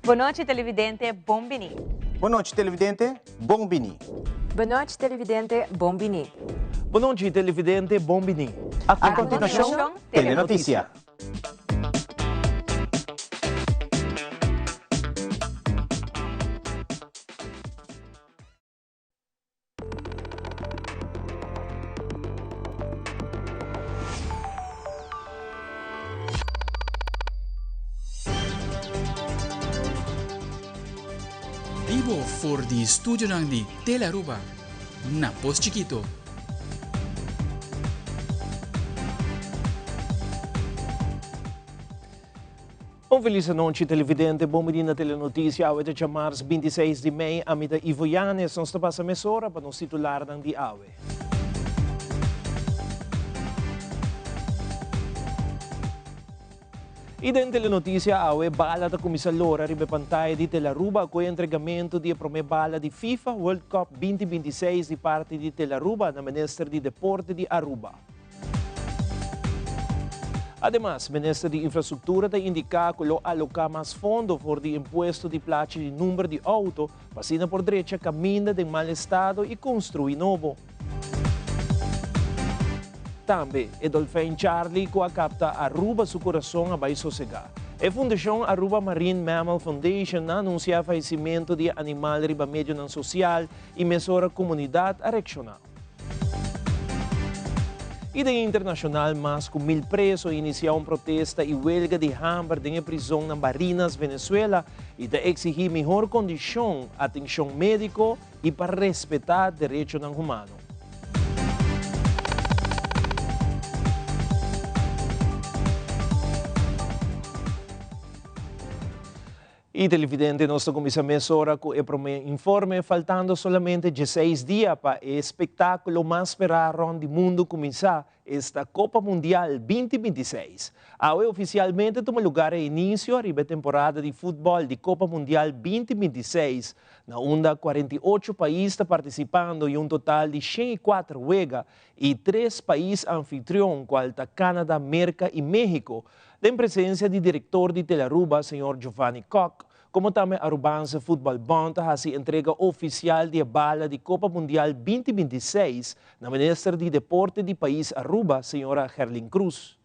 Bon nochi televidente, bon bini. Bon nochi televidente, bon bini. Bon nochi televidente, bon bini. Bon nochi televidente, bon bini. A continuacion, Telenoticia. Bibo for di studionan di Telearuba na Pos Chikito. Un felis anochi televidente, bon bini na Telenoticia. Awe ta djamars 26 di mei. Ami ta Ivo Yanes. Nos ta pasa mesora pa nos titularnan di awe. I den Telenoticia awe, bala ta kuminsá lora riba e pantaya di Telaruba ku e entregamentu di e promé bala di FIFA World Cup 2026 di parti di Telaruba na Minister di Deporte di Aruba. Ademas, Minister di Infrastruktura ta indiká ku lo aloká mas fondo for di impuesto di plachi di number di outo pa asina por drecha kaminda den mal estado i konstruí nobo. Tambe, e dolfijn Charlie ku a kapta Aruba su kurason a bai sosegá. E fundashon Aruba Marine Mammal Foundation a anunsiá fayesimentu di e animal riba medionan sosial i mesora komunidat a reakshoná. I den internashonal mas ku mil preso a inisiá un protesta i welga di hamber den e prizon na Barinas, Venezuela i ta eksihí mihor kondishon, atenshon médiko i pa respetá derechonan humano. I televidente nos ta kuminsá mesora ku e promé informe, faltando solamente dieseis dia pa e espektákulo mas sperá rònt di mundu kuminsá, esta Kopa Mundial 2026. Awe ofisialmente tuma lugar e inisio ariba e temporada di futbòl di Kopa Mundial 2026, na unda 48 pais ta partisipando i un total di 104 wega i tres pais anfitrion kual ta Canada, Merka i México, Den presencia di director di Telearuba, señor Giovanni Kock, como tambe Arubaanse Voetbal Bond a haci entrega oficial di e bala di Copa Mundial 2026 na Minister di Deporte di pais Aruba, señora Gerlin Croes.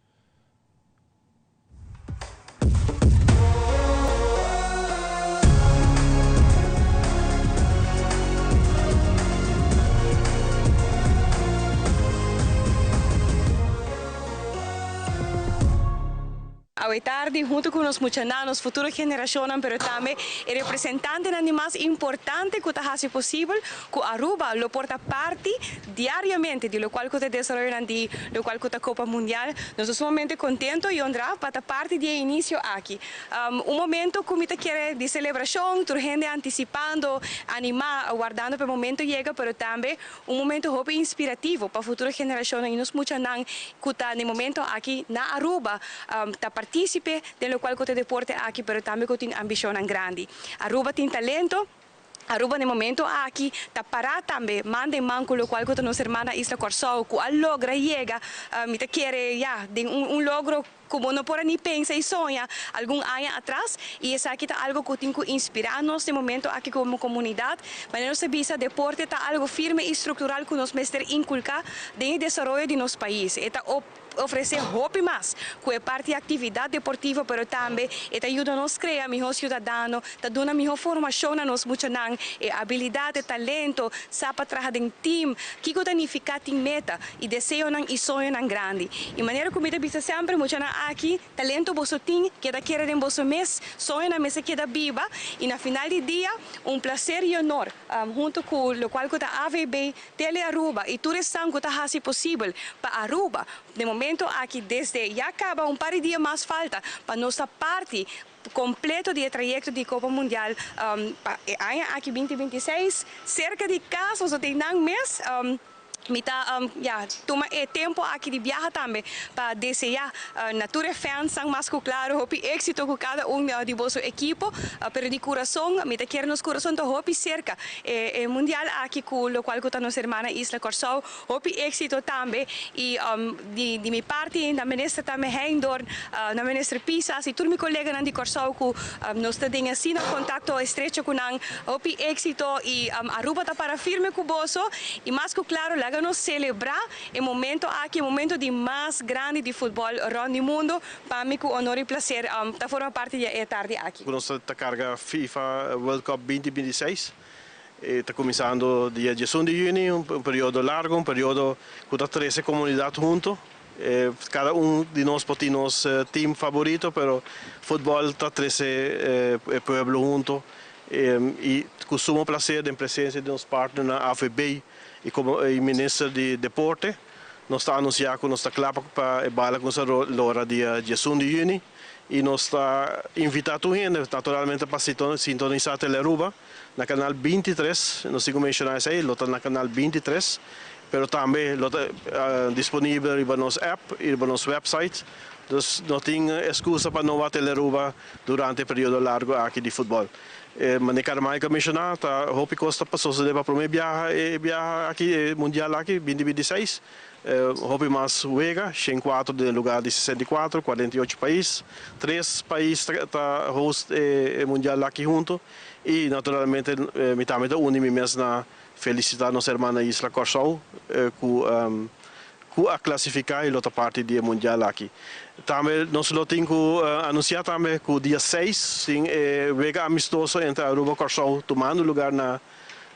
Awe tardi, huntu ku nos muchanan, nos futuro generashonnan, pero tambe e representantenan di mas importante ku ta hasi posibel ku Aruba lo por ta parti diariamente di lokual ku ta desaroyonan di lokual ku ta Kopa Mundial. Nos ta sumamente kontento i honrá pa ta parti di e inisio aki. Un momento ku mi ta kere di selebrashon, tur hende antisipando, animá, wardando pa e momento yega, pero tambe Un momento hopi inspirativo pa futuro generacionnan y nos muchanan cu ta na e momento aki na Aruba ta participe den locual cu ta e deporte aki pero tambe cu tin ambicionnan grandi. Aruba tin talento, Aruba na e momento aki ta para tambe man den man cu locual cu ta nos hermana isla Corsou cu a logra yega mi ta kere ya den un logro ku bo no por a ni pensa i soña algun aña atras, i esaki ta algu ku tin ku inspirá nos den momento aki komo komunidat. Manera nos ta bisa, deporte ta algu firme i struktural ku nos mester inkulká den e desaroyo di nos pais. E ta. ofresé hopi mas ku e parti aktividat deportivo pero tambe e ta yuda nos krea mihó siudadano, ta duna mihó formashon na nos muchanan, e abilidat, e talento, sa pa traha den tim, kiko ta nifiká tin meta i deseonan i soñonan grandi. I manera ku mi ta bisa semper, muchanan aki, talento boso tin, keda kere den boso mes, soñonan mester keda biba i na final di dia un plaser i honor huntu ku lokual ku ta AVB, Tele Aruba i tur esnan ku ta hasi posibel pa Aruba den momento aki desde ya kaba un par di dia mas falta pa nos ta parti kompleto di e trayekto di Kopa Mundial pa e aña aki binti 26 serka di kas nos no tin nan mes. Mi ta ya tuma e tempo aki di biaha tambe pa desea na tur e fansnan mas ku klaro hopi éksito ku kada un di boso ekipo, pero di kurason mi ta kere nos kurason ta hopi serka e mundial aki ku lokual ku ta nos hermana isla Kòrsou. Hopi éksito tambe i di di mi parti na Minister tambe Heindorn, na Minister Pisas i tur mi koleganan di Kòrsou ku nos ta den asina kontakto estrecho ku nan. Hopi éksito i Aruba ta para firme ku boso i mas ku klaro laga nos selebrá e momento aki, e momento di mas grandi di futbòl rònt di mundu. Pa mi ku honor i plaser ta forma parti di e tardi aki. Ku nos ta karga FIFA World Cup 2026. E ta kuminsando dia 11 di yüni, un periodo largu, un periodo ku ta trese komunidat huntu. Kada un di nos por tin nos team faborito, pero futbòl ta trese e pueblo huntu. I ku sumo plaser den presensia di nos partnernan AVB i komo i Minister di Deporte, nos ta anunsiá ku nos ta kla pa e bala kuminsá lora dia 11 di yüni i nos ta invitá tur hende naturalmente pa sintonisá Telearuba. Na kanal 23, nos tin ku menshoná esei, lo ta na kanal 23, pero tambe lo ta disponibel riba nos app i riba nos website. Dus no tin eskusa pa no wak Telearuba durante e periodo largu aki di futbòl. Manera Carmichael menshoná, ta hopi kos ta sosodé pa promé biaha e biaha aki, e mundial aki, binti 26. Hopi mas wega, 104 den lugar di 64, 48 pais. Tres pais ta host e mundial aki huntu. I naturalmente mi tambe ta uni mi mes na felisitá nos hermana isla Kòrsou ku ku a klasifiká i lo ta parti di e mundial aki. Tambe nos lo tin ku anunsiá tambe ku dia seis tin e wega amistoso entre Aruba i Kòrsou tumando lugar na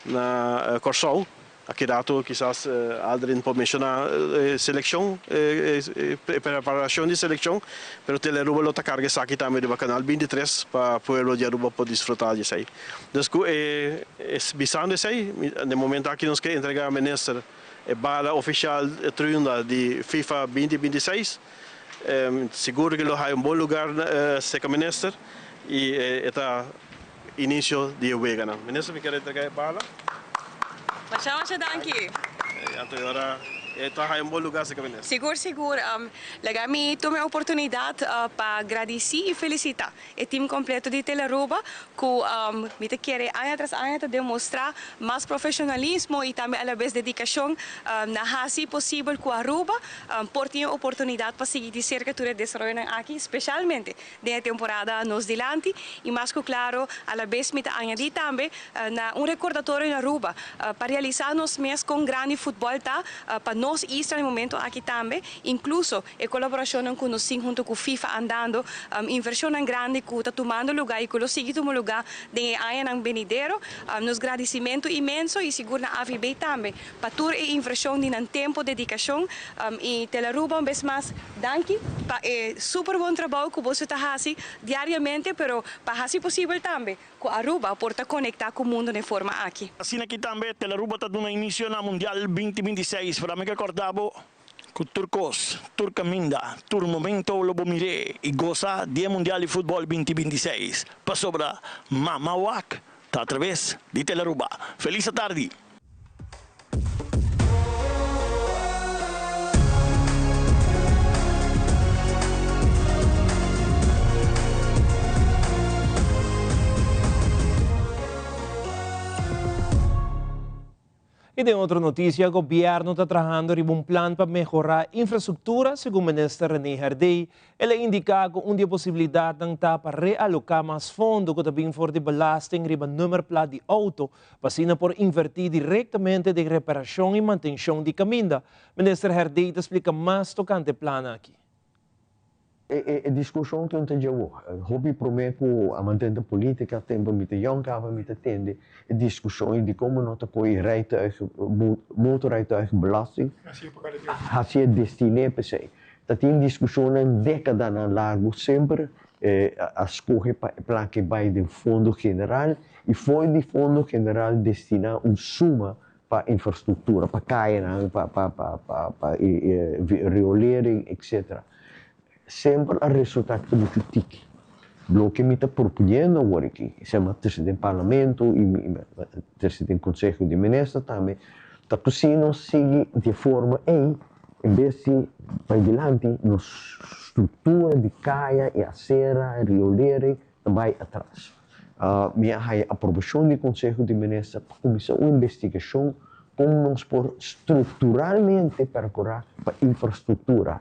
na Kòrsou. Aki rato kisas Aldrin por menshoná e selekshon, e preparashon di selekshon, pero Telearuba lo ta karga esaki tambe riba Kanal 23 pa pueblo di Aruba por disfrutá di esei. Dus ku e bisando esei, den momento aki nos ke entregá Minister e bala ofishal triunda di FIFA 2026. Sigur ke lo haya un bon lugar serka Minister i e ta Inicio di e weganan. Minister mi kier entrega e bala. Masha masha danki. Anto e ora e ta haya un bon lugar serka minister. Sigur sigur. Laga mi tuma e oportunidad pa gradici y felicita e team completo di Telearuba cu mi ta kere aña tras aña ta demostra mas profesionalismo y tambe alabes dedicacion na haci posibel cu Aruba por tin e oportunidad pa sigui di cerca tur e desaroyonan aki specialmente Den e temporada nos dilanti y mas cu claro alabes mi ta añadi tambe na un recordatorio na Aruba pa realisa nos mes con grandi futbol ta pa nos isla na e momento aki tambe, incluso e colaboracionnan cu nos tin hunto cu FIFA andando, inversionnan grandi cu ta tumando luga y cu lo sigui tuma luga den e añanan benidero. Nos gradicimento inmenso y sigur na AVB tambe pa tur e inversion di nan tempo, dedicacion y Telaruba un bes mas danki pa e super bon trabou cu boso ta haci diariamente pero pa haci posibel tambe cu Aruba por ta conecta cu mundo den forma aki. Asina aki tambe Telaruba ta duna inicio na Mundial 2026 pero ami ke corda bo cu tur cos, tur caminda, tur momento lo bo mir'é y gosa di e Mundial di Futbol 2026 pasobra Mama Wak ta atraves di Telaruba. Feliz atardi! Y den otro noticia, gobierno ta trahando riba un plan pa mehora infrastructura, segun Minister Rene Herdé. El a indica cu un di e posibilidadnan ta pa realoca mas fondo cu ta bin for di belasting riba nummerplaat di auto, pa asina por inverti directamente den reparacion y mantencion di caminda. Minister Herdé ta splica mas tocante e plan aki. E diskushon ku ta dje awor, hopi promé ku a mantente polítika, tempu mi ta yòn kaba mi ta tende e diskushon i di komo no ta kohe e rijtuig, motorrijtuigbelasting, hasié destiné p'esei. Ta tin diskushonnan dékadanan largu semper a skohe pa e plaka bai den fondo general i for di fondo general destiná un suma pa infrastruktura, pa kayanan, pa pa pa pa pa riolering etcetera. Semper a resulta ku ta muchu tiki. Loke mi ta proponiendo awor aki, esei mi a trese den parlamento i mi a trese den konseho di minister tambe, ta ku si nos sigui di e forma ei, en bes di bai dilanti, nos struktura di kaya i asera, riolering ta bai atras. Mi a haya aprobashon di Konseho di Minister pa kuminsá un investigashon kon nos por strukturalmente perkurá pa infrastruktura,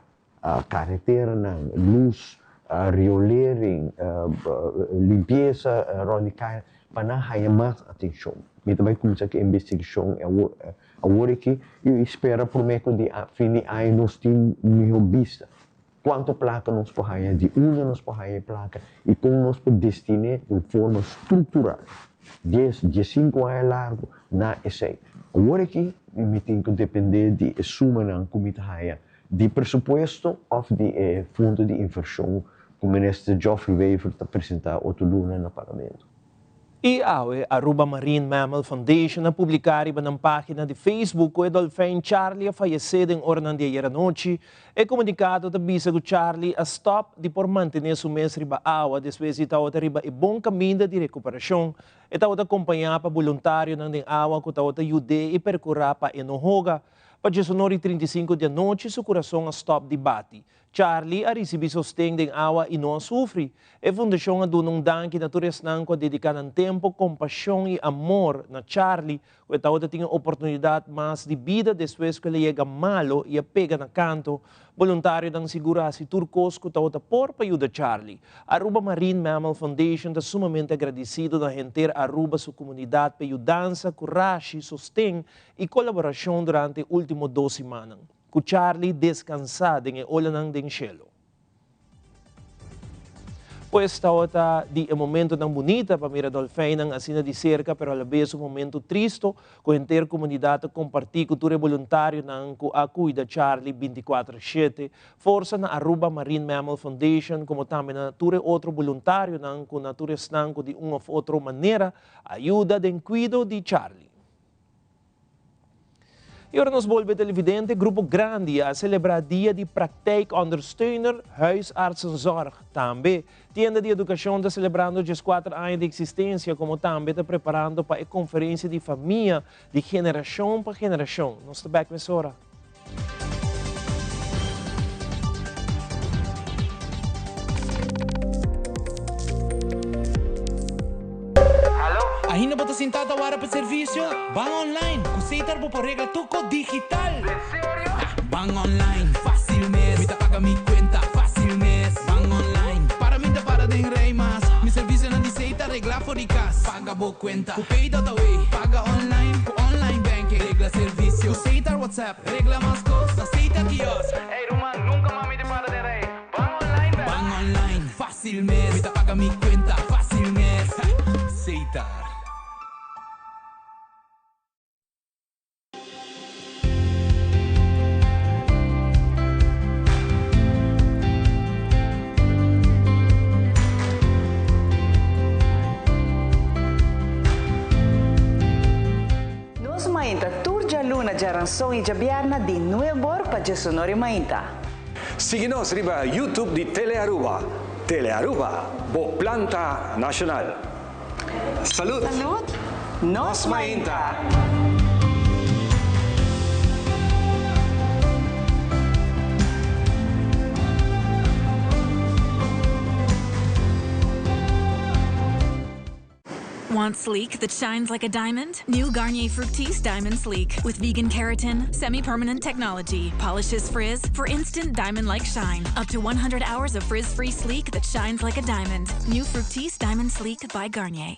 kareteranan, lus, riolering, limpiesa rònt di kaya, pa nan haya mas atenshon. Mi ta bai kuminsá ku e investigashon awor aki i spera promé ku di fin di aña nos tin mihó bista. Kuantu plaka nos por haña, di unda nos por haña e plaka i kon nos por destin'é di un forma struktural, dies, diesinku aña largu, na esei. Awor aki mi tin ku dependé di e sumanan ku mi ta haña di presupuesto òf di e fondo di invershon ku Minister Geoffrey Wever ta presentá otro luna na Parlamento. I awe Aruba Marine Mammal Foundation a publiká riba nan página di Facebook ku e dolfijn Charlie a fayesé den oranan di ayer anochi. E komunikado ta bisa ku Charlie a stòp di por mantené su mes riba awa despues di tabata riba e bon kaminda di rekuperashon. E tabata kompañá pa boluntarionan den awa ku tabata yud'é i perkurá pa e no hoga. Pa diesunor i 35 di anochi su kurason a stòp di bati. Charlie a risibí sosten den awa i no a sufri. E fundashon a duna un danki na tur esnan ku a dediká nan tempu, kompashon i amor na Charlie, ku e tabata tin e oportunidat mas di bida despues ku el a yega malo i a pega na kanto. Boluntarionan sigur a hasi tur kos ku tabata por pa yuda Charlie. Aruba Marine Mammal Foundation ta sumamente agradesido na henter Aruba su komunidat pa e yudansa, kurashi, sosten i kolaborashon durante e último dos simannan. Ku Charlie deskansá den e olanan den shelu. Pues tabata di e momentonan bunita pa mira dolfijnnan asina di serka pero alabes un momento tristo ku henter komunidat a kompartí ku tur e boluntarionan ku a kuida Charlie bintikuater shete. Forsa na Aruba Marine Mammal Foundation komo tambe na tur e otro boluntarionan ku na tur esnan ku di un òf otro manera a yuda den kuido di Charlie. Y ora nos bolbe televidente, Grupo Grandi a celebra Dia di Praktijkondersteuner Huisartsenzorg. Tambe, Tienda di Educacion ta celebrando diescuater aña di existencia como tambe ta preparando pa e conferencia di famia di generacion pa generacion. Nos ta bek mesora. Ainda bo ta sintá ta wara pa servisio? Ban online! Ku Setar bo por regla tur kos digital! Ban online, fásil mes! Mi ta paga mi kuenta, fásil mes! Ban online, para mi ta para den rei mas! Mi servisionan di Setar reglá for di kas! Paga bo kuenta ku Pay.away! Paga online ku online banking! Regla servisio ku Setar WhatsApp! Regla mas kos na Setar Kiosk! Ey ruman, nunka mas mi ta para den rei! Ban online bek! Ban online, fácil mes! Mi ta paga mi cuenta, fácil mes! Setar. Nos mainta tur djaluna, djaranson i djabièrna di nuebor pa djesonor i mainta. Sigui nos riba YouTube di Telearuba. Telearuba, bo planta nacional. Salud! Salud! Nos mainta! Want sleek that shines like a diamond? New Garnier Fructis Diamond Sleek with vegan keratin, semi-permanent technology, polishes frizz for instant diamond-like shine. Up to 100 hours of frizz-free sleek that shines like a diamond. New Fructis Diamond Sleek by Garnier.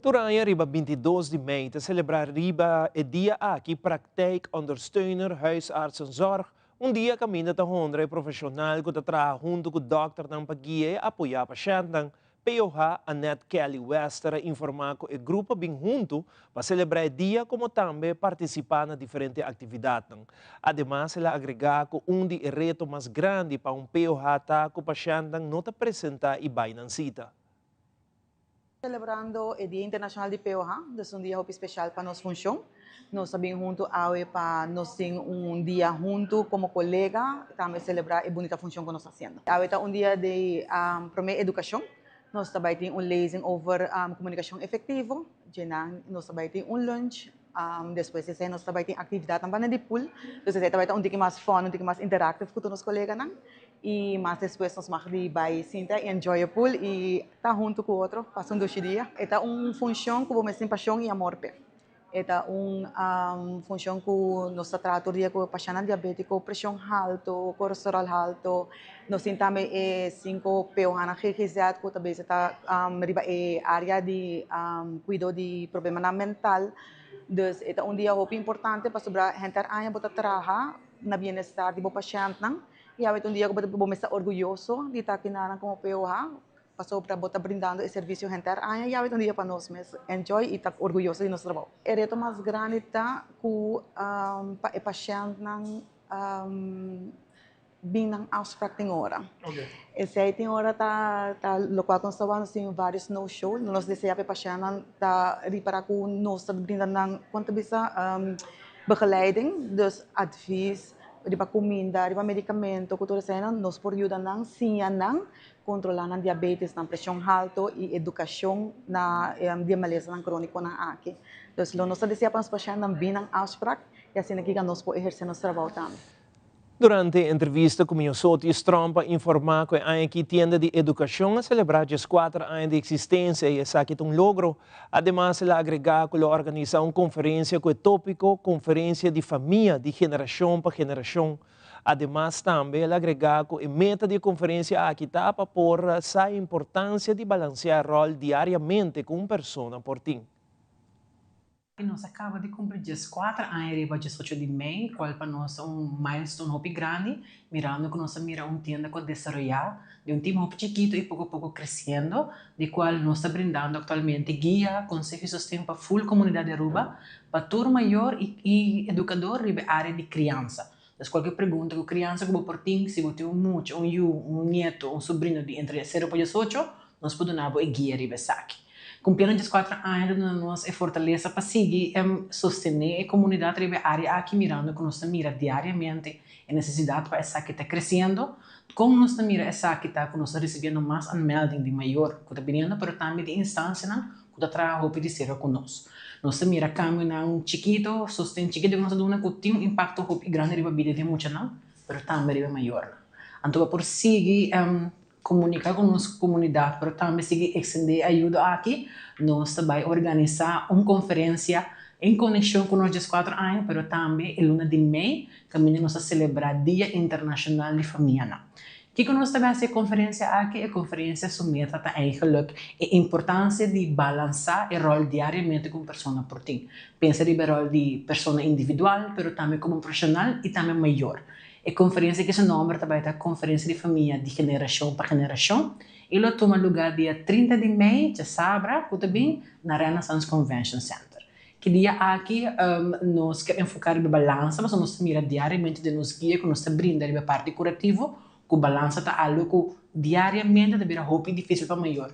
Tur aña riba 22 di mei ta celebra riba e dia aki Praktijk Ondersteuner Huisartsenzorg, un dia caminda ta honra e profesional cu ta traha hunto cu dokternan pa guia y apoya pashentnan. POH Annette Kelly Wester a informá ku e grupo a bin huntu pa selebrá e dia komo tambe partisipá na diferente aktividatnan. Ademas el a agregá ku un di e reto mas grandi pa un POH ta ku pashèntnan no ta presentá i bai nan sita. Selebrando e Dia Internashonal di POH, dus un dia hopi speshal pa nos funshon. Nos a bin huntu awe pa nos tin un dia huntu komo kolega, tambe selebrá e bunita funshon ku nos ta hasiendo. Awe ta un dia di promé edukashon. Nos ta bai tin un lezing over komunikashon efektivo. Djenan nos ta bai tin un lunch. Despues di esei nos ta bai tin aktividatnan banda di pool. Dus esei ta bai ta un tiki mas fun, un tiki mas interactive ku tur nos koleganan. I mas despues nos mag di bai sinta i enjoy e pool i ta huntu ku otro, pasa un dushi dia. E ta un funshon ku bo mester tin pashon i amor p'e. E ta un funcion cu nos ta traha tur dia cu pashentnan diabetico, presion halto, colesterol halto. Nos tin tambe e cinco POHnan GGZ cu ta bezig ta riba e area di cuido di problemanan mental. Dus e ta un dia hopi importante pasobra henter aña bo ta traha na bienestar di bo pashentnan y awe ta un dia cu bo mester ta orguyoso di ta kinanan como POH. Pasobra bo ta brindando e servisio henter aña i awe ta un dia pa nos mes enjoy i ta orguyoso di nos trabou. E reto mas grandi ta ku pa e pashèntnan bin nan afsprak tin ora. Esei tin ora ta ta lokual ku nos ta wak nos tin vários no show. Nos desea pa e pashèntnan ta ripará ku nos ta brinda nan kon ta bisa begeleiding, dus advies riba kuminda, riba medikamento ku tur eseinan nos por yuda nan siña nan Kontrolá nan diabetes, nan preshon halto i edukashon na di e malesanan krónikonan aki. Dus lo nos ta desea pa nos pashèntnan bin nan afsprak i asina kiga nos por ehersé nos trabou tambe. Durante e entrevista ku Miosotis, Trump a informá ku e aña aki tienda di edukashon a selebrá dieskuater aña di eksistensia i esaki ta un logro. Ademas el a agregá ku lo organisá un konferensia ku e tópiko Konferensia di Famia di Generashon pa Generashon. Ademas tambe el agregá ku e meta di e konferensia aki ta pa por sa e importansia di balanseá ròl diariamente ku un persona por tin. Nos a kaba di kumpli dieskuater aña riba diesocho di mei, kual pa nos ta un milestone hopi grandi, mirando ku nos a mira un tienda ku a desaroyá di un tim hopi chikitu i poko poko kresiendo, di kual nos ta brindando aktualmente guia, konseho i sosten pa ful komunidat di Aruba, pa tur mayor i edukador riba e área di kriansa. Dus kualke pregunta ku kriansa ku bo por tin, si bo tin un mucha, un yu, un nieto, un sobrino di entre sero pa diesocho, nos por duna bo e guia riba esaki. Kumpliendo dieskuater aña ta duna nos e fortalesa pa sigui sostené e komunidat riba e área aki mirando ku nos ta mira diariamente e nesesidat pa esaki ta kresiendo. Kon nos ta mira esaki ta ku nos ta risibiendo mas anmelding di mayor ku ta biniendo pero tambe di instansianan ku ta traha hopi di sera ku nos. Nos ta mira kambionan chikito, sosten chikito ku nos ta duna ku tin un impakto hopi grandi riba bida di e muchanan, pero tambe riba e mayornan. Anto pa por sigui komuniká ku nos komunidat, pero tambe sigui ekstendé e ayudo aki, nos ta bai organisá un konferensia en konekshon ku nos dieskuater aña, pero tambe e luna di mei kaminda nos ta selebrá Dia Internashonal di Famianan. Kiko nos ta hasi e konferensia aki? E konferensia su meta ta eigenlijk e importansia di balansá e ròl diariamente ku un persona por tin. Pensa riba e ròl di persona individual, pero tambe komo un profeshonal i tambe mayor. E konferensia aki su nòmber ta bai ta Konferensia di Famia di Generashon pa Generashon i lo tuma lugá dia 30 di mei, djasabra ku ta bin, na Renaissance Convention Center. Ki dia aki nos kier enfoká riba balansa pasobra nos ta mira diariamente den nos guia ku nos ta brinda riba e parti kurativo ku balansa ta algu ku diariamente ta bira hopi difísil pa mayor.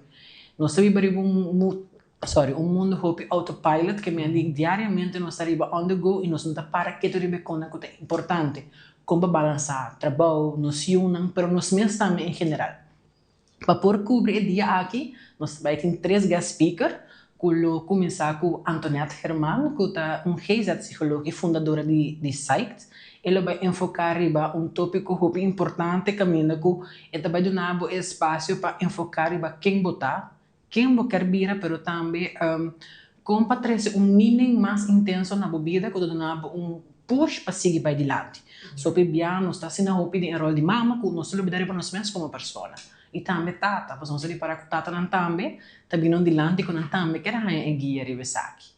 Nos ta biba riba un sorry un mundu hopi autopilot ke mende diariamente nos ta riba on the go i nos no ta para ketu riba e konan ku ta importante kon pa balansá trabou, nos yunan pero nos mes tambe en general. Pa por kubri e dia aki, nos ta bai tin tres guest speaker ku lo kuminsá ku Antoinette German ku ta un GZ-psicoloog i fundadora di di PsyCt. E lo bai enfoká riba un tópiko hopi importante kaminda ku e ta bai duna bo e espasio pa enfoká riba ken bo ta, ken bo ker bira pero tambe kon pa trese un meaning mas intenso na bo bida ku ta duna bo un push pa sigui bai dilanti. So hopi bia nos ta asina hopi den e rol di mama ku nos ta lubida riba nos mes komo persona i tambe tata pasobra nos ta ripara ku tatanan tambe ta bini dilanti ku nan tambe ker haña e guia riba esaki.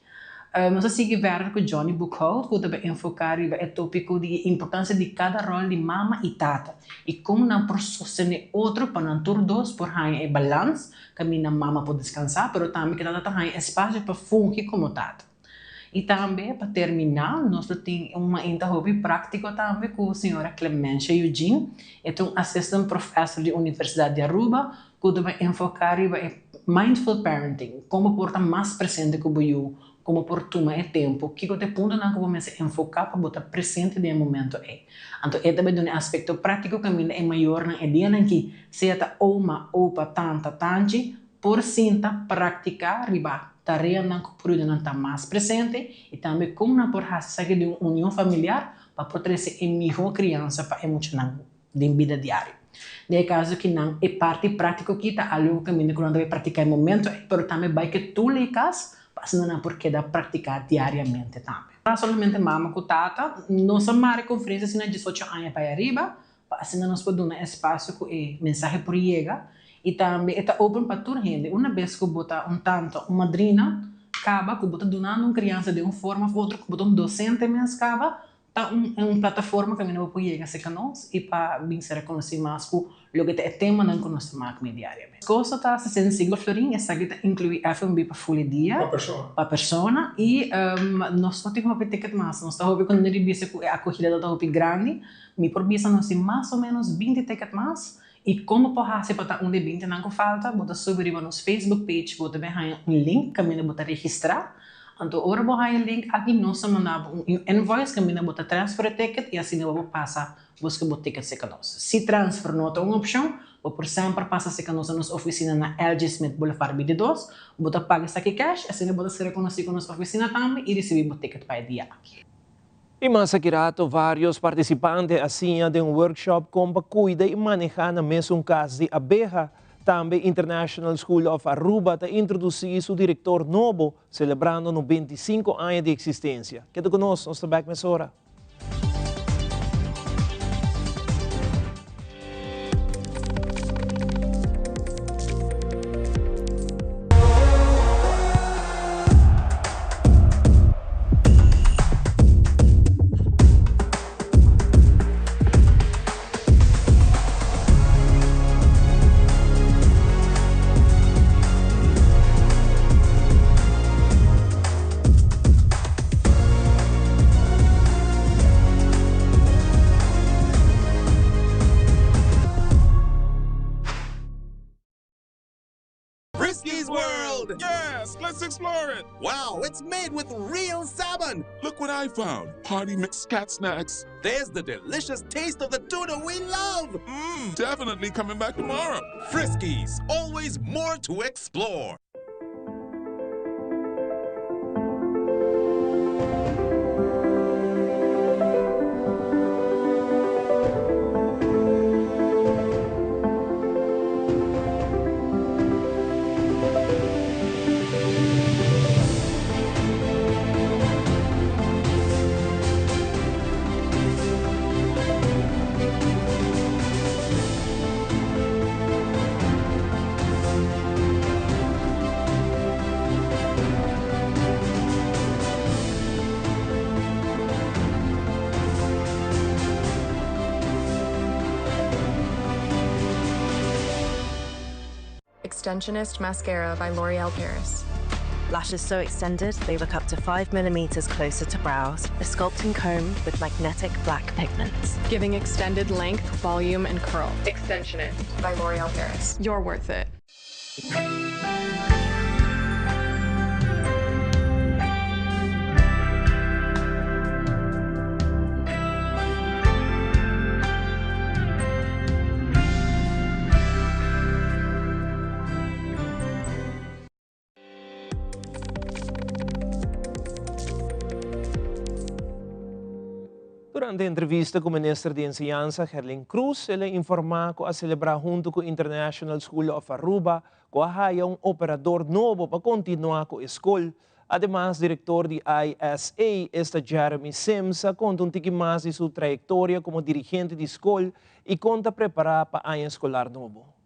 Nos a sigui verder ku Johnny Boekhout ku ta bai enfoká riba e tópiko di e importansia di kada ròl di mama i tata i kon nan por sostené otro pa nan tur dos por haña e balans kaminda mama por deskansá pero tambe ku tata ta haña espasio pa fungi komo tata. I tambe pa terminá nos lo tin un mainta hopi práktiko tambe ku señora Clemencia Eugene. E ta un assistant professor di Universidat di Aruba ku ta bai enfoká riba e mindful parenting, kon bo por ta mas presente ku bo yu, kon bo por tuma e tempu, kiko ta e puntonan ku bo mester enfoká pa bo ta presente den e momento ei. Anto e ta bai duna e aspekto práktiko kaminda e mayornan e dianan ki, sea ta oma, opa, tanta, tanchi, por sinta praktiká riba tareanan ku por yuda nan ta mas presente i tambe kon nan por hasi esaki den un union familiar pa por trese e mihó kriansa pa e muchanan. den bida diario. Den e caso ki nan e parti practico ki ta algo caminda cu nan ta bay practica e momento ey, pero tambe bay ke tur ley cas pa asina nan por keda practica diariamente tambe. No solamente mama cu tata, nos a mara e conferencia asina 18 aña bay ariba, pa asina nos por duna espacio cu e mensahe por yega y tambe e ta open pa tur hende. Una bes cu bo ta un tanta, un madrina caba cu bo ta dunando un crianza den un forma of otro, cu bo ta un docente mes caba, Ta un un plataforma kaminda bo por yega serka nos i pa bin ser rekonosí mas ku loke ta e temanan ku nos ta mak mi diariamente. Kosto ta 65 florin, esaki ta inkluí F&B pa ful e dia. Pa persona. Pa persona i nos no tin hopi ticket mas. Nos ta hopi kontento di bisa ku e akohida ta hopi grandi. Mi por bisa nos tin mas o menos 20 ticket mas i kon bo por hasi pa ta un di e bintinan ku falta, bo ta subi riba nos Facebook page, bo ta bin haña un link kaminda bo ta registrá. Anto ora bo haña e link aki nos ta manda bo un invoice kaminda bo ta transfer e ticket i asina bo por pasa buska bo ticket serka nos. Si transfer no ta un opshon, bo por semper pasa serka nos na nos ofisina na LG Smith Boulevard 22. Bo ta paga esaki cash, asina bo ta ser rekonosí ku nos ofisina tambe i risibí bo ticket pa e dia aki. I mas aki rato varios partisipante a siña den un workshop kon pa kuida i manehá na mesun kas di abeha. Tambe International School of Aruba ta introdusí su direktor nobo, selebrando 95 aña di eksistensia. Keda ku nos, nos ta bèk mesora. Friskies World! Yes, let's explore it! Wow, it's made with real salmon! Look what I found! Party mix cat snacks. There's the delicious taste of the tuna we love! Mmm, definitely coming back tomorrow. Friskies, always more to explore. Extensionist Mascara by L'Oreal Paris. Lashes so extended they look up to 5 millimeters closer to brows. A sculpting comb with magnetic black pigments. Giving extended length, volume, and curl. Extension It by L'Oreal Paris. You're worth it. Durante entrevista cu Minister di Enseñansa Gerlin Croes, el a informa cu a celebra hunto cu International School of Aruba cu a haya un operador nobo pa continua cu e scol. Ademas, director di ISA, esta Jeremy Sims, a conta un tiki mas di su trayectoria como dirigente di scol y con ta prepara pa aña escolar nobo.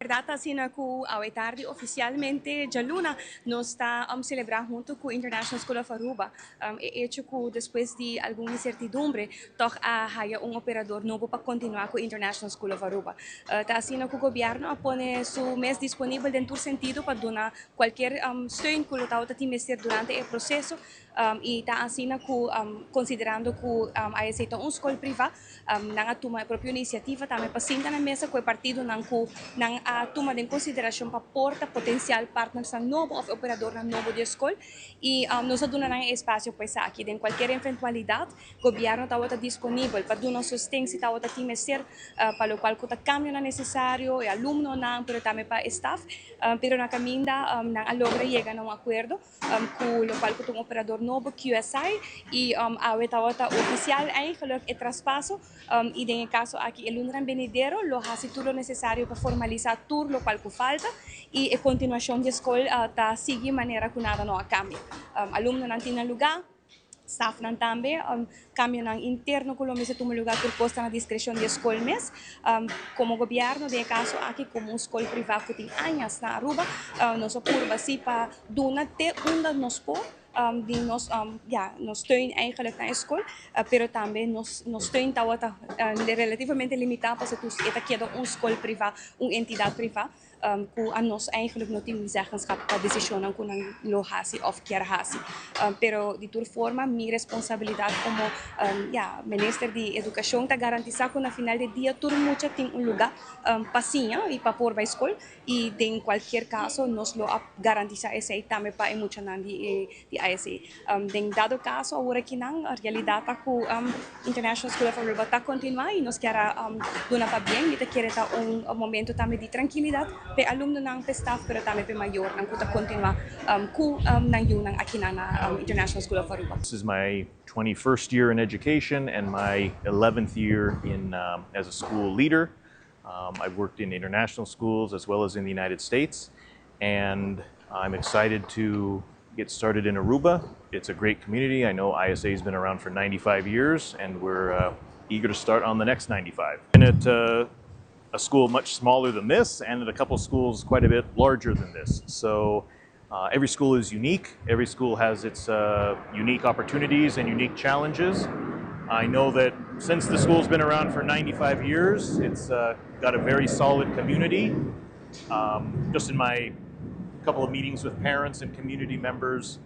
Berdad ta asina cu awe tardi oficialmente djaluna nos ta celebra hunto cu International School of Aruba e hecho cu despues di algun incertidumbre tog a haya un operador nobo pa continua cu International School of Aruba. Ta asina cu gobierno a pone su mes disponibel den tur sentido pa duna cualkier steun cu lo tabata tin mester durante e proceso y ta asina cu considerando cu ISA ta un scol priva Nan a tuma e propio inisiativa tambe pa sinta na mesa ku e partidonan ku nan a tuma den konsiderashon pa por ta potensial partnersnan nobo òf operadornan nobo di e skol i nos a duna nan e espasio pa esaki. Den kualkier eventualidat gobièrnu tabata disponibel pa duna sosten si tabata tin mester pa lokual ku ta kambionan nesesario, e alumnonan pero tambe pa e staf. Pero na kaminda nan a logra yega na un akuerdo. Ku lokual ku ta un operador nobo, QSI, i awe tabata ofisial eigenlijk e traspaso i den e kaso aki e lunanan benidero lo hasi tur lo nesesario pa formalisá tur lokual ku falta i e kontinuashon di e skol ta sigui manera ku nada no a kambia. Alumnonan tin nan lugá, stafnan tambe. Cambionan interno cu lo mester tuma lugar tur cos ta na discrecion di e scol mes. Como gobierno den e caso aki como un scol priva cu tin añas na Aruba nos a purba si pa duna te unda nos por di nos ya nos steun eigenlijk na e scol pero tambe nos nos steun tawata relativamente limita pasobra e ta keda un scol priva un entidad priva. Ku a nos eigenlijk no tin zeggenschap pa desishonnan ku nan lo hasi òf kier hasi. Pero di tur forma mi responsabilidat komo ya minister di edukashon ta garantisá ku na final di dia tur mucha tin un lugá pa siña i pa por bai skol i den kualkier kaso nos lo a garantisá esei tambe pa e muchanan di di ISA. Den dado kaso awor akinan realidat ta ku International School of Aruba ta kontinuá i nos kier a duna pabien. Mi ta kere ta un momento tambe di trankilidat pa e alumnonan, pa e staf, pero tambe pa e mayornan ku ta kontinuá ku nan yunan akinan na International School of Aruba. This is my 21st year in education and my 11th year in as a school leader. I've worked in international schools as well as in the United States and I'm excited to get started in Aruba. It's a great community. I know ISA has been around for 95 years and we're uh, eager to start on the next 95. And at uh, a school much smaller than this and at a couple schools quite a bit larger than this. So uh, every school is unique. Every school has its uh, unique opportunities and unique challenges. I know that since the school's been around for 95 years, it's uh, got a very solid community. Um, just in my couple of meetings with parents and community members,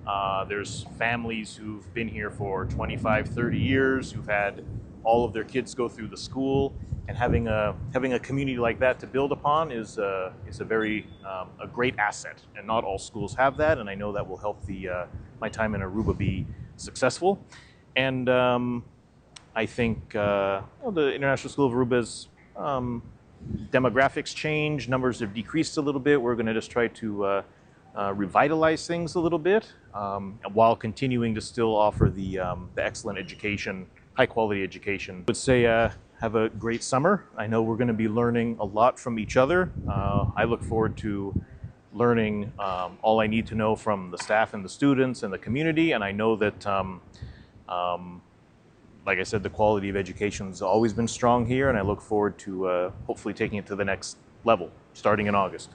uh, there's families who've been here for 25, 30 years, who've had all of their kids go through the school, and having a having a community like that to build upon is a, is a very um, a great asset. And not all schools have that, and I know that will help the uh, my time in Aruba be successful. And um, I think uh, well, the International School of Aruba's um, demographics change, numbers have decreased a little bit. We're going to just try to uh, uh, revitalize things a little bit um, while continuing to still offer the, um, the excellent education, high quality education. I would say uh, have a great summer. I know we're going to be learning a lot from each other. Uh, I look forward to learning um, all I need to know from the staff and the students and the community, and I know that um, um, like I said, the quality of education has always been strong here, and I look forward to uh, hopefully taking it to the next level, starting in August.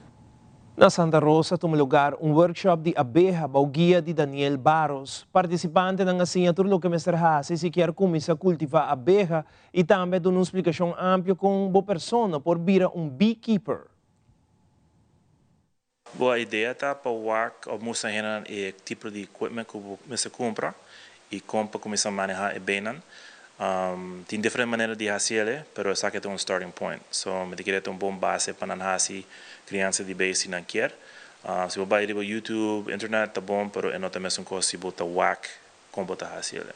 Na Santa Rosa a tuma lugar un workshop di abeha bou guia di Daniel Barros. Partisipantenan a siña tur loke mester hasi si kier kuminsá kultivá abeha i tambe a duna un splikashon amplio kon bo persona por bira un beekeeper. Bo idea ta pa wak of mustra hendenan e tipo di equipment ku bo mester kumpra i kon pa kuminsá manehá e beinan. Tin diferente manera di hasi el'e, pero esaki ta un starting point. So mi ta kere ta un bon base pa nan hasi kriansa di bei si nan kier. Si bo bai riba YouTube, internet ta bon, pero e no ta mesun kos si bo ta wak kon bo ta hasi el'e.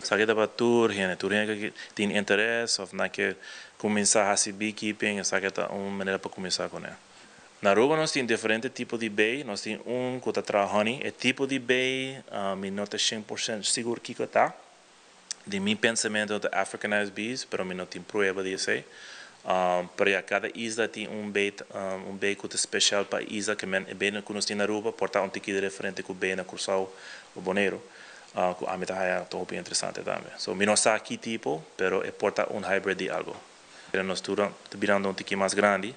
Esaki ta pa tur hende, tur hende ku tin interes of nan ke kuminsá hasi beekeeping, esaki ta un manera pa kuminsá kuné. Na Aruba nos tin diferente tipo di bei, nos tin un ku ta traha honey, e tipo di bei mi no ta shen por shent sigur kiko ta, di mi pensamentu ta Africanized bees, pero mi no tin prueba di esei, pero ya kada isla tin un bei un bei ku ta special pa e isla, ke men e bei ku nos tin na Aruba por ta un tiki diferente ku bei na Kòrsou o Boneiru, ku ami ta haya ta hopi interesante tambe. So mi no sa ki tipo, pero e por ta un hybrid di algo. Pero nos tur ta birando un tiki mas grandi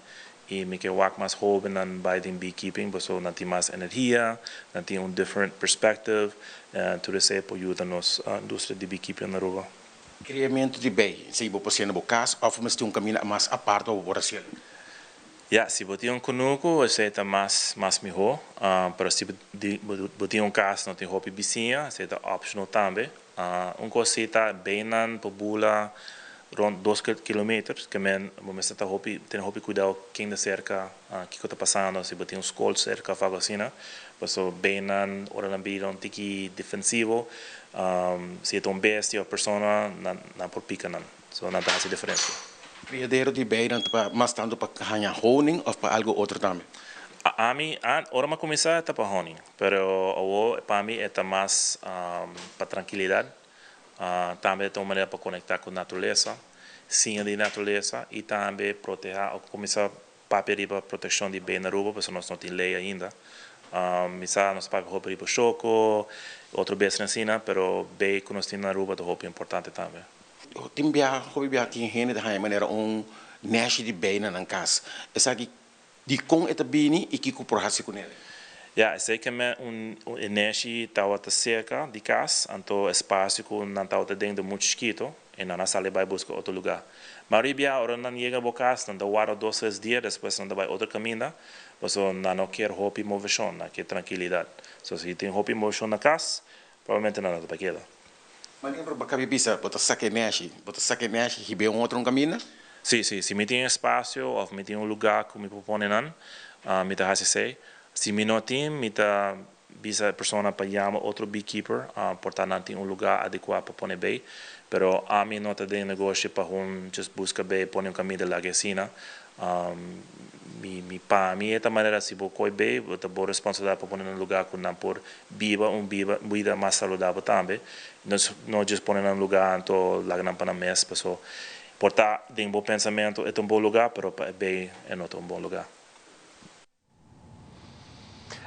y mi ke wak mas hobennan bay den beekeeping pasobra nan tin mas energia, nan tin un different perspective, tur esey por yuda nos industria di beekeeping na Aruba. Criamento di bij, esey bo por hacié na bo cas of mester un caminda mas apart pa bo por hacié? Ya, si bo tin un cunucu esey ta mas mas miho, pero si bo tin un cas no tin hopi bisiña esey ta optional tambe. Un cos si ta beinan por bula rond dos kilometer, ke men bo mester ta hopi tene hopi cuidao ken ta cerca, kico ta pasando, si bo tin un scol cerca of algo asina, paso beinan ora nan bira un tiki defensivo, si e ta un bestia of persona nan nan por pica nan, so nan ta haci diferencia. Criadero di beinan ta pa mas tanto pa haña honing of pa algo otro tambe? Ami, ora mi a cuminsa ta pa honing. Pero awor pa mi e ta mas pa trankilidat, tambe e ta un manera pa konektá ku naturalesa, siña di naturalesa i tambe protehá òf kuminsá papia riba protekshon di bei na Aruba pasobra nos no tin lei ainda. Mi sa nos ta papia hopi riba shoko, otro bestia asina, pero bei ku nos tin na Aruba ta hopi importante tambe. Tin biaha, hopi biaha tin hende ta haña manera un nèshi di bei na nan kas. Esaki Dikon e ta bini i kiko por hasi kuné? Ya, esei ke men un e neshi tawata serka di kas, anto espasio ku nan tawata den ta muchu chikito i nan a sali bai buska otro lugá. Mayoria bia ora nan yega bo kas nan ta warda dos tres dia despues nan ta bai otro kaminda pasobra nan no kier hopi moveshon, nan kier trankilidat. So si tin hopi moveshon na kas probablemente nan no ta bai keda. Manera bo kabi bisa bo ta saka e neshi, bo ta saka e neshi hib'é un otro un kaminda? Sí, sí. Si mi tin espasio òf mi tin un lugá ku mi por pone nan, mi ta hasi esei. Si mi no tin, mi ta bisa e persona pa yama otro beekeeper, por ta nan tin un lugá adekuá pa pone bei. Pero ami no ta den negoshi pa hun just buska bei, pone un kaminda laga asina. Mi mi pa mi e ta manera si bo koi bei bo ta bo responsabilidad pa pone nan lugar ku nan por biba un biba bida mas saludabel tambe no no just pone nan lugar anto laga nan pa nan mes paso por ta den bo pensamento e ta un bon lugar pero pa e bei e no ta un bon lugar.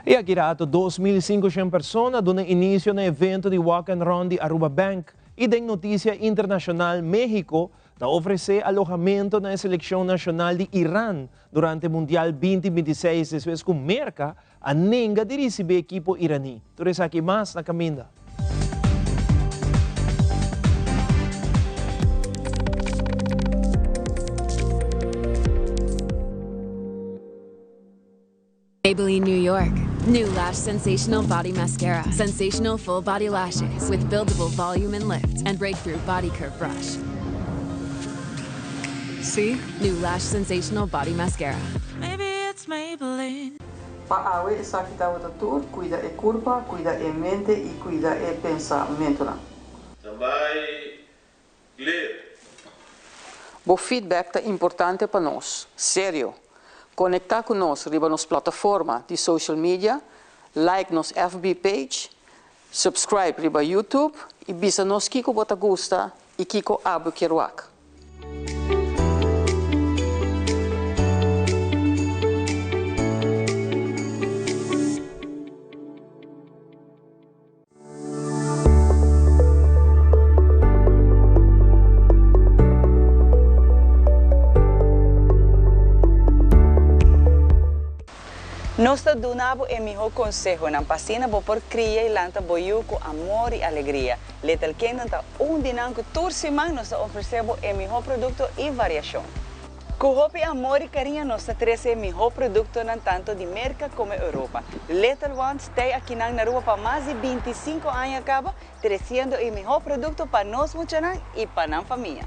E aki rato 2500 persona duna inicio na evento di Walk and Run di Aruba Bank y den noticia internacional Mexico ta ofrece alohamento na e seleccion nacional di Iran durante Mundial 2026 despues cu Merca a nenga di ricibi ekipo Irani. Tur esaki mas na caminda. Maybelline New York. New Lash Sensational Body Mascara. Sensational full body lashes with buildable volume and lift and breakthrough body curve brush. See? New Lash Sensational Body Mascara. Maybe it's Maybelline. Pa awe esaki tabata tur, cuida e curpa, cuida e mente y cuida e pensamentonan. Tambay clear. Bo feedback ta importante pa nos. Serio! Conecta cu nos riba nos plataforma di social media, like nos FB page, subscribe riba YouTube y bisa nos kico bo ta gusta y kico abo kier wak. Nos ta duna bo e mihó konsehonan pa asina bo por kria i lanta bo yu ku amor i alegria. Little Kingdom ta un di nan ku tur siman nos ta ofresé bo e mihó produkto i variashon. Ku hopi amor i kariño nos ta trese e mihó produktonan tanto di Merka komo Europa. Little Ones tei akinan na Aruba pa mas di 25 aña kaba, tresiendo e mihó produkto pa nos muchanan i pa nan famia.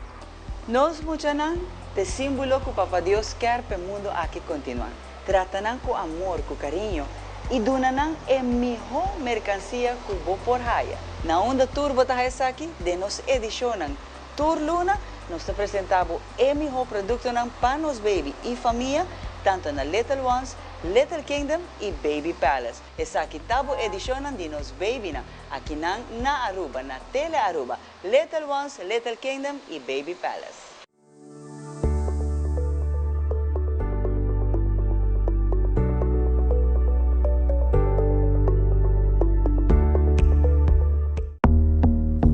Nos muchanan t'e símbolo ku Papa Dios kèr p'e mundu aki kontinuá. Trata nan ku amor, ku kariño i duna nan e mihó merkansia ku bo por haya. Na unda tur bo ta haya esaki? Den nos edishonnan. Tur luna nos ta presentá bo e mihó produktonan pa nos baby i famia, tantu na Little Ones, Little Kingdom i Baby Palace. Esaki ta bo edishonnan di nos babynan, akinan na Aruba, na Tele Aruba, Little Ones, Little Kingdom i Baby Palace.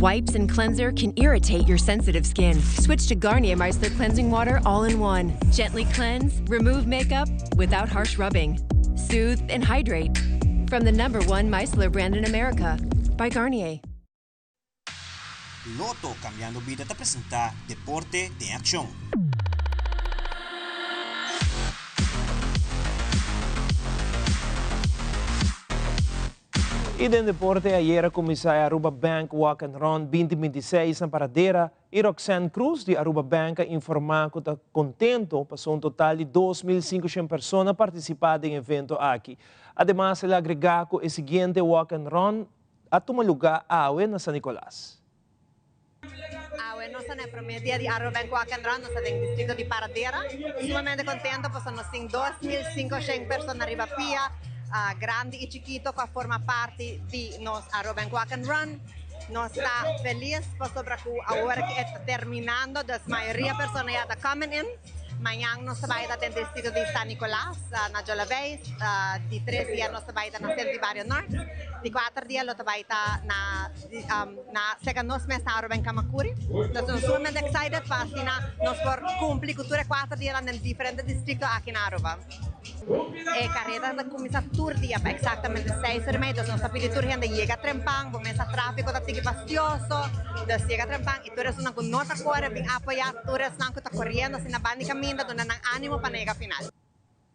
Wipes and cleanser can irritate your sensitive skin. Switch to Garnier Micellar Cleansing Water all in one. Gently cleanse, remove makeup without harsh rubbing. Soothe and hydrate. From the number one micellar brand in America by Garnier. Lotto Cambiando Bida ta presenta Deporte den Accion. Y den deporte ayera cuminsa e Aruba Bank Walk and Run 2026 na Paradera y Roxanne Cruz di Aruba Bank a informa cu ta contento pasobra un total di 2.500 persona a participa den evento aki. Ademas el a agrega cu e siguiente Walk and Run a tuma luga awe na San Nicolas. Awe nos ta na e prome dia di Aruba Bank Walk and Run, nos ta den distrito di Paradera. Sumamente contento pasobra nos tin 2500 persona riba pia, grandi y chikito cu a forma parti di nos Aruba Bank Walk and Run. Nos ta feliz pasobra cu awor cu e ta terminando, dus mayoria persona ya ta coming in. Mañan nos ta bai ta den distrito di San Nicolas, na Jolaveis. Di tres dia nos ta bai ta na Centro di Bario Norte. Di kuater dia lo ta bai ta na na serka nos mes na Aruba en Camacuri. Nos ta sumamente excited pa asina nos por cumpli cu tur e kuater dianan den diferente distrito aki na Aruba. E kareda ta kuminsá tur dia pa eksaktamente seis ora i mei, dus nos ta pidi tur hende yega trempan, bo mesa tráfiko ta tiki fastioso, dus yega trempan i tur esunnan ku no ta kore bin apoyá tur esnan ku ta koriendo asina banda di kaminda duna nan ánimo pa nan yega final.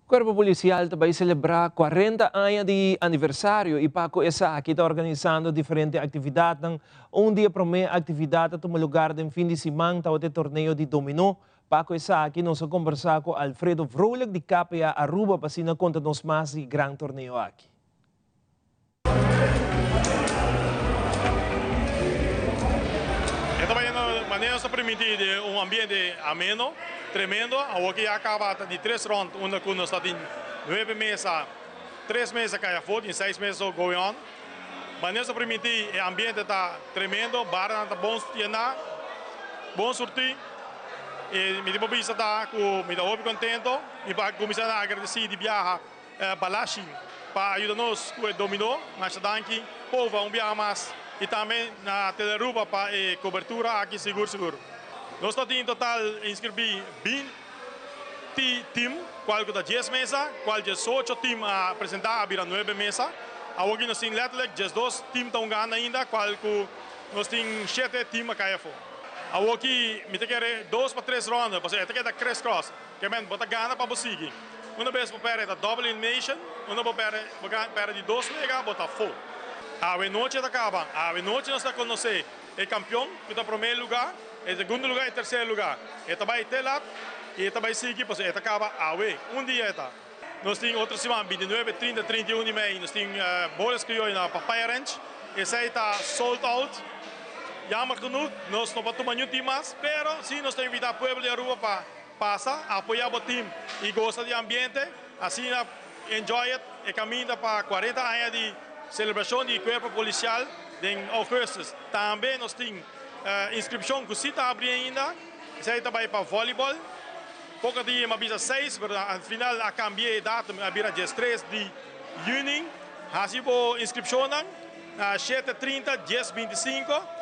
Kuerpo Polisial ta bai selebrá 40 aña di aniversario i pa ku esaki ta organisando diferente aktividatnan. Un di e promé aktividat a tuma lugar den fin di siman tabata e torneo di dominó. Pa cu esaki nos a conversa cu Alfredo Vrolijk di KPA Aruba pa asina conta nos mas di e gran torneo aki. E ta bayendo manera nos ta permiti di un ambiente ameno, tremendo. Awor ki ya caba ta di tres rond unda cu nos ta tin nuebe mesa, tres mesa cay afo, tin seis mesa going on. Manera nos ta permiti e ambiente ta tremendo, barnan ta bon yena, bon surti. E mi tin por bisa ta cu mi ta hopi contento. Mi por cuminsa na agradeci di biaha Balashi pa ayuda nos cu e domino. Masha danki Pova un biaha mas y tambe na Telearuba pa e cobertura aki sigur sigur. Nos ta tin total inscribi 20 team cual cu ta dies mesa, cual 18 team a presenta a bira nuebe mesa. Awoki nos tin letterlijk 12 team ta hunga ainda cual cu nos tin shete team a cay afo. Awoki mi ta kere dos pa tres ronda pasobra e ta keda criss cross. Ke men bo ta gana pa bo sigui. Una bes bo perde ta double elimination, una bo perde bo perde di dos wega bo ta afo. Awe nochi ta kaba, awe nochi nos ta konosé e kampion ku ta promé lugá, e segundo lugá i terser lugá. E ta bai te lat i e ta bai sigui pasobra e ta kaba awe, un dia e ta. Nos tin otro siman 29, 30, 31 di mei nos tin Bolas Krioyo na Papaya Ranch. Esei ta sold out. Jammer genoeg, nos no por tuma niun team mas, pero si nos ta invita pueblo di Aruba pa pasa, apoya bo team y goza di ambiente. Asina enjoy it, e caminda pa 40 aña di celebracion di Cuerpo Policial den augustus. Tambe nos tin inscripcion cu si ta abri ainda, esei ta bay pa volleyball. Poco dia mi a bisa seis, pero al final a cambia e datum, a bira 13 di juni. Haci bo inscripcionnan na shete 30 10 25.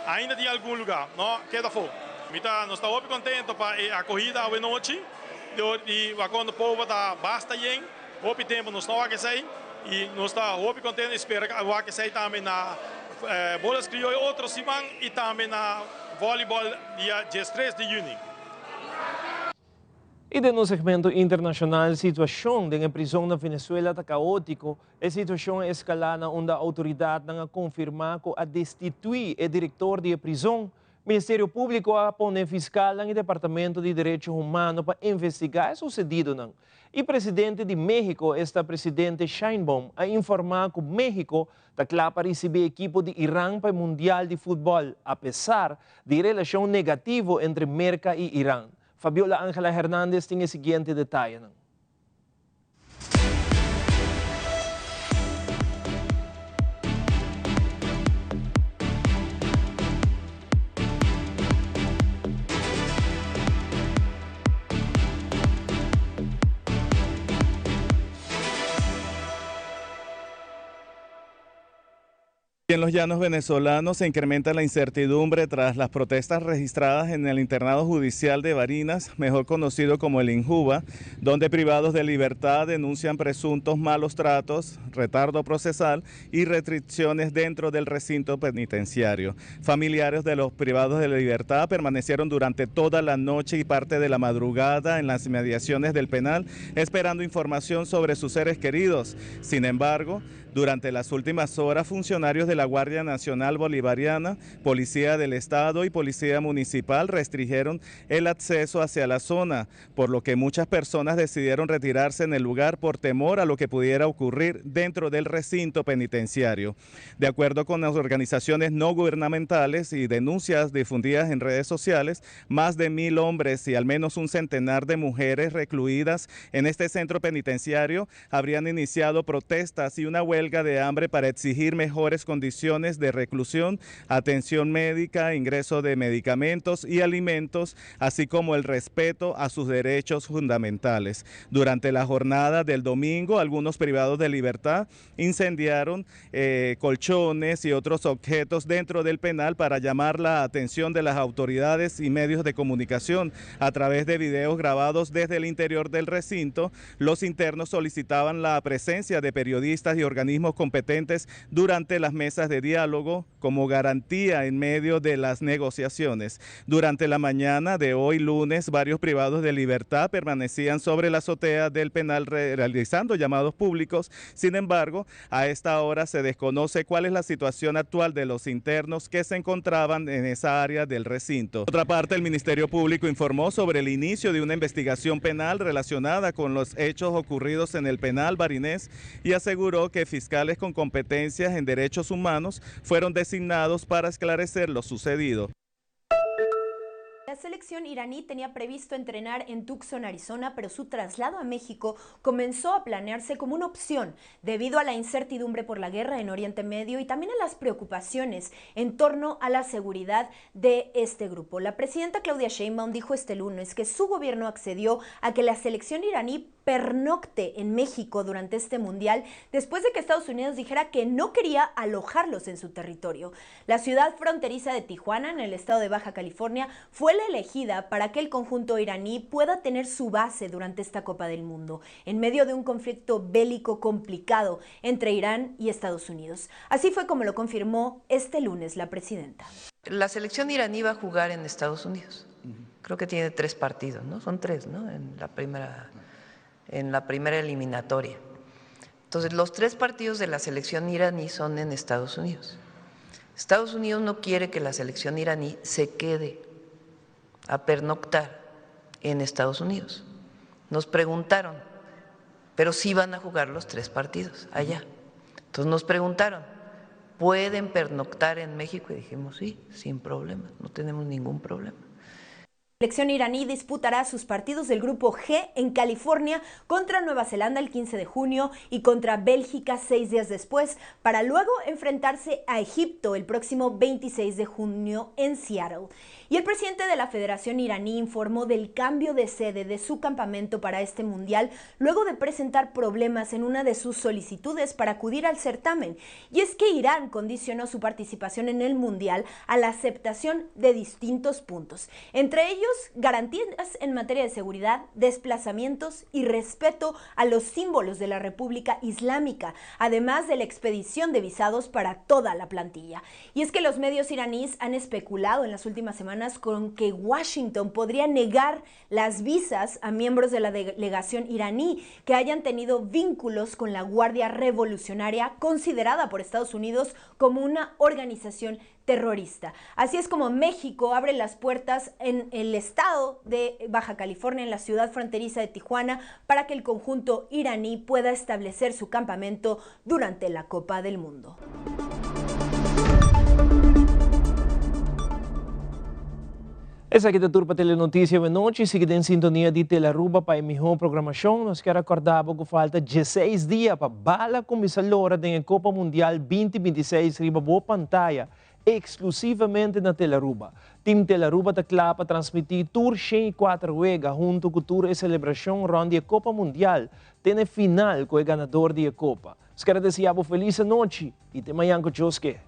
Ainda tin algun lugar, no keda afo. Mi ta, nos ta hopi contento pa e acogida awe nochi. Di Wakondo Povo ta basta yen, hopi tempo nos no wak esey y nos ta hopi contento y spera wak esey tambe na Bolas Crioyo otro siman y tambe na volleyball dia 13 di juni. I den nos segmento internashonal, situashon den e prizon na Venezuela ta kaótiko. E situashon a eskalá na unda outoridatnan a konfirmá ku a destituí e direktor di e prizon. Ministerio Públiko a pone fiskalnan i Departamento di Derecho Humano pa investigá e susedidonan. I presidente di México, esta presidente Sheinbaum, a informá ku México ta kla pa risibí ekipo di Iran pa e Mundial di Futbòl, apesar di e relashon negativo entre Merka i Iran. Fabiola Angela Hernandez tin e siguiente detayenan. En los llanos venezolanos se incrementa la incertidumbre tras las protestas registradas en el internado judicial de Barinas, mejor conocido como el Injuba, donde privados de libertad denuncian presuntos malos tratos, retardo procesal y restricciones dentro del recinto penitenciario. Familiares de los privados de libertad permanecieron durante toda la noche y parte de la madrugada en las inmediaciones del penal, esperando información sobre sus seres queridos. Sin embargo, durante las últimas horas, funcionarios de la Guardia Nacional Bolivariana, Policía del Estado y Policía Municipal restringieron el acceso hacia la zona, por lo que muchas personas decidieron retirarse en el lugar por temor a lo que pudiera ocurrir dentro del recinto penitenciario. De acuerdo con las organizaciones no gubernamentales y denuncias difundidas en redes sociales, más de 1.000 hombres y al menos un centenar de mujeres recluidas en este centro penitenciario habrían iniciado protestas y una huelga de hambre para exigir mejores condiciones de reclusión, atención médica, ingreso de medicamentos y alimentos, así como el respeto a sus derechos fundamentales. Durante la jornada del domingo, algunos privados de libertad incendiaron colchones y otros objetos dentro del penal para llamar la atención de las autoridades y medios de comunicación. A través de videos grabados desde el interior del recinto, los internos solicitaban la presencia de periodistas y organismos competentes durante las mesas de diálogo como garantía en medio de las negociaciones. Durante la mañana de hoy lunes, varios privados de libertad permanecían sobre la azotea del penal realizando llamados públicos. Sin embargo, a esta hora se desconoce cuál es la situación actual de los internos que se encontraban en esa área del recinto. Por otra parte, el Ministerio Público informó sobre el inicio de una investigación penal relacionada con los hechos ocurridos en el penal barinés y aseguró que fiscales con competencias en derechos humanos fueron designados para esclarecer lo sucedido. La selección iraní tenía previsto entrenar en Tucson, Arizona, pero su traslado a México comenzó a planearse como una opción debido a la incertidumbre por la guerra en Oriente Medio y también a las preocupaciones en torno a la seguridad de este grupo. La presidenta Claudia Sheinbaum dijo este lunes que su gobierno accedió a que la selección iraní pernocte en México durante este mundial después de que Estados Unidos dijera que no quería alojarlos en su territorio. La ciudad fronteriza de Tijuana, en el estado de Baja California, fue la elegida para que el conjunto iraní pueda tener su base durante esta Copa del Mundo, en medio de un conflicto bélico complicado entre Irán y Estados Unidos. Así fue como lo confirmó este lunes la presidenta. La selección iraní va a jugar en Estados Unidos. Creo que tiene 3 partidos, ¿no? Son 3, ¿no? En la primera eliminatoria. Entonces, los 3 partidos de la selección iraní son en Estados Unidos. Estados Unidos no quiere que la selección iraní se quede a pernoctar en Estados Unidos. Nos preguntaron, pero sí van a jugar los 3 partidos allá. Entonces nos preguntaron, ¿pueden pernoctar en México? Y dijimos, sí, sin problema, no tenemos ningún problema. La selección iraní disputará sus partidos del grupo G en California contra Nueva Zelanda el 15 de junio y contra Bélgica 6 días después, para luego enfrentarse a Egipto el próximo 26 de junio en Seattle. Y el presidente de la Federación Iraní informó del cambio de sede de su campamento para este mundial luego de presentar problemas en una de sus solicitudes para acudir al certamen. Y es que Irán condicionó su participación en el mundial a la aceptación de distintos puntos, entre ellos ellos garantías en materia de seguridad, desplazamientos y respeto a los símbolos de la República Islámica, además de la expedición de visados para toda la plantilla. Y es que los medios iraníes han especulado en las últimas semanas con que Washington podría negar las visas a miembros de la delegación iraní que hayan tenido vínculos con la Guardia Revolucionaria, considerada por Estados Unidos como una organización terrorista. Así es como México abre las puertas en el estado de Baja California, en la ciudad fronteriza de Tijuana, para que el conjunto iraní pueda establecer su campamento durante la Copa del Mundo. Esaki ta tur pa Telenoticia Benochi. Sigui den sintonia di Telearuba pa e miho programacion. Nos kier a corda bo cu falta dieseis dia pa bala cuminsa lora den e Copa Mundial 2026 riba bo pantaya exclusivamente na Telearuba. Team Telearuba ta cla pa transmiti tur 104 wega hunto cu tur e celebracion rond di e Copa Mundial te na e final cu e ganador di e Copa. Nos kier a desia bo feliz anochi y te mañan cu Dios ke.